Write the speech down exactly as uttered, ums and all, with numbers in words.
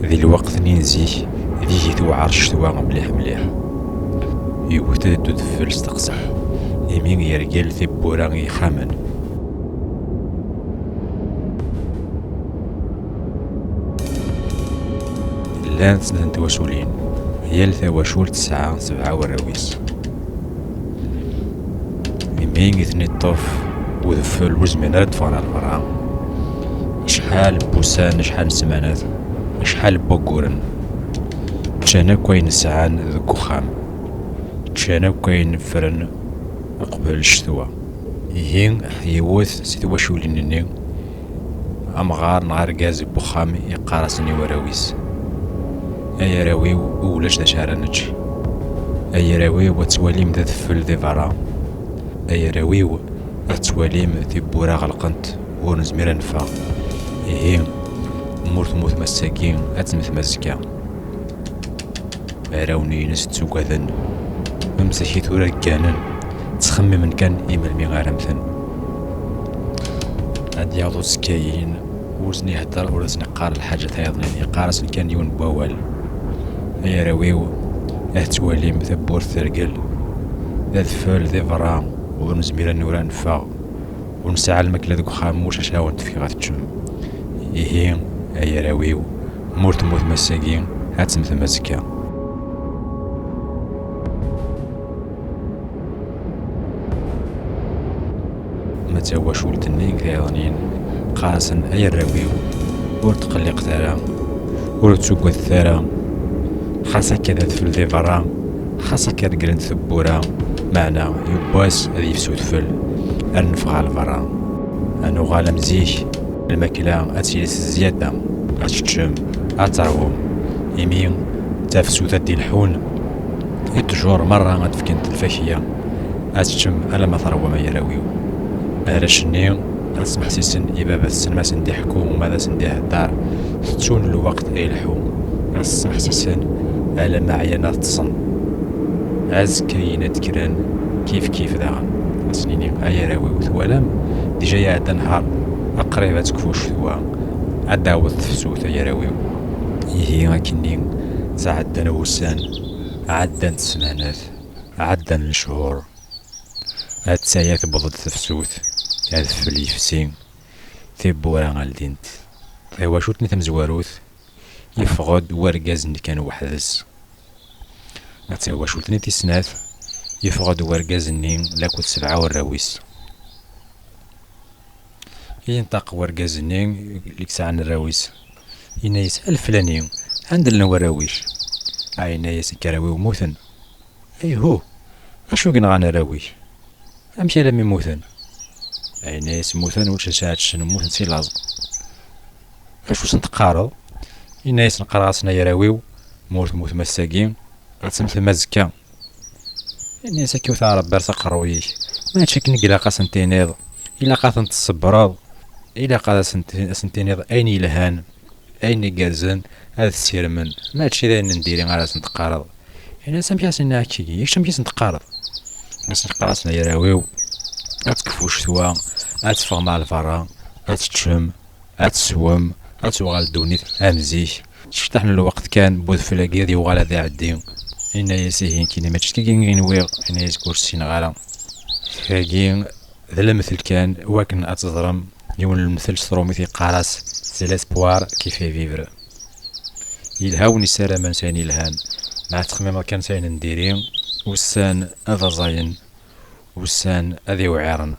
Di lweqt-nni n zik, deg-i tewɛer ccetwa mliḥ mliḥ. Yewwet-d udfel s teqseḥ, imi yergel tiwwura n yixxamen. Llant snat n twaculin, yal tawacult tesɛa sebɛa warraw-is. Imi i ten-iṭṭef udfel ur zmiren ara ad ffɣen ar berra. Acḥal n wussan, acḥal n ssmanat, acḥal n wagguren, ččan akk ayen sɛan deg uxxam, ččan akk ayen ffren uqbel ccetwa. Ihi, yiwet si twaculin-nni, amɣar neɣ argaz n wexxam yeqqar-asen i warraw-is: "Ay arraw-iw, ulac d acu ara nečč. Ay arraw-iw, ad twalim d adfel di berra. Ay arraw-iw, ad twalim tiwwura ɣelqent, ur nezmir ad neffeɣ. Ihi, ma ur temmutem ass-agi, ad temmtem azekka." Arraw-nni-ines ttuggaden, am zik i tura gganen, ttxemmimen kan i melmi ara mmten. Ad d-yaweḍ uzekka-yin, ur sen-ihedder, ur sen-iqqar lḥaǧa tayeḍnin, yeqqar-asen kan yiwen n wawal: "Ay arraw-iw, ad twalim tawwurt tergel, d adfel di berra, ur nezmir ad nura neffeɣ, ur nesɛi lmakla deg uxxam, ulac acu ara wen-d-fkeɣ ad teččem. Ihi, ay arraw-iw, ma ur temmutem ass-agi, ad temmtem azekka." Ma d tawacult-nni tayeḍnin, qqar-asen: "Ay arraw-iw, ur tqelliqet ara, ur ttuggadet ara. Xas akka d adfel di berra, xas akka reglent tewwura, meɛna yiwwas ad yefs udfel, ad neffeɣ ɣer berra, ad nuɣal am zik, lmakla ad tili s zzyada, ad teččem, ad teṛwum, imi d tafsut ad d-ilḥun, i ṭṭjur merra ad d-fkent lfakya, ad teččem alamma teṛwum, ay arraw-iw." Arrac-nni ad smeḥsisen i baba-tsen ma sen-d-iḥekku, ma ad sen-d-ihedder, tettun lweqt ay ilḥu, ad smeḥsisen alamma ɛyan ad ṭṭsen. Azekka-yin ad d-kkren kif kif daɣen, ad sen-ini: "Ay arraw-iw, twalam, dija iɛedda nehar, aqrib ad tekfu ccetwa, ad d-taweḍ tefsut, ay arraw-iw." Ihi akkenni ttɛeddan wussan, ɛeddant ssmanat, ɛeddan lechur. Atta-ya tewweḍ-d tefsut, adfel yefsi, tiwwura ldint. Tawacult-nni tamezwarut, yeffeɣ-d wergaz-nni kan weḥd-s. Tawacult-nni tis snat, yeffeɣ-d wergaz-nni lakked sebɛa warraw-is. Yenṭeq wergaz-nni i yesɛan arraw-is, yenna-yas: "A leflani, anda llan warraw-ik?" A, yenna-yas: "Akka arraw-iw mmuten." "Ayhuh, acu i yenɣan arraw-ik? Amek alammi mmuten?" A, yenna-yas: "Mmuten, ulac acu ara ččen, mmuten si laẓ." "Acu sen-teqqareḍ?" Yenna-yasen: "Qqareɣ-asen ay arraw-iw, ma ur temmutem ass-agi, ad temmtem azekka." Yenna-yas: "Akka ur teɛreḍ ara s aqerruy-ik, mačči akken i ilaq ad sen-tiniḍ, ilaq ad ten-tṣebbreḍ, ilaq ad asen-, ad sen-tiniḍ ayen yelhan, ayen igerrzen, ad ssirmen, mačči d ayen n diri ara sen-teqqareḍ." Yenna-yas: "Amek i asen-nniɣ akkagi, kečč amek i sen-teqqareḍ?" Yenna-yas: "Qqareɣ-asen ay arraw-iw, ad tekfu ccetwa, ad teffɣem ar lberra, ad teččem, ad teswem, ad tuɣal ddunit am zik. Cṭaḥ n lweqt kan, budfel-agi ad yuɣal ad iɛeddi." Yenna-yas: "Ihi, nekkini mačči d tagi i nwiɣ." Yenna-yas: "Ur ssineɣ ara. Tagi d lemtel kan, wakken ad teẓrem, yiwen n lemtel s trumit yeqqar-as: c'est l'espoir qui fait vivre." Yelha win yessaramen s ayen yelhan, ma tettxemmimeḍ kan s ayen n diri, ussan ad aẓayen, ussan ad iwɛiren.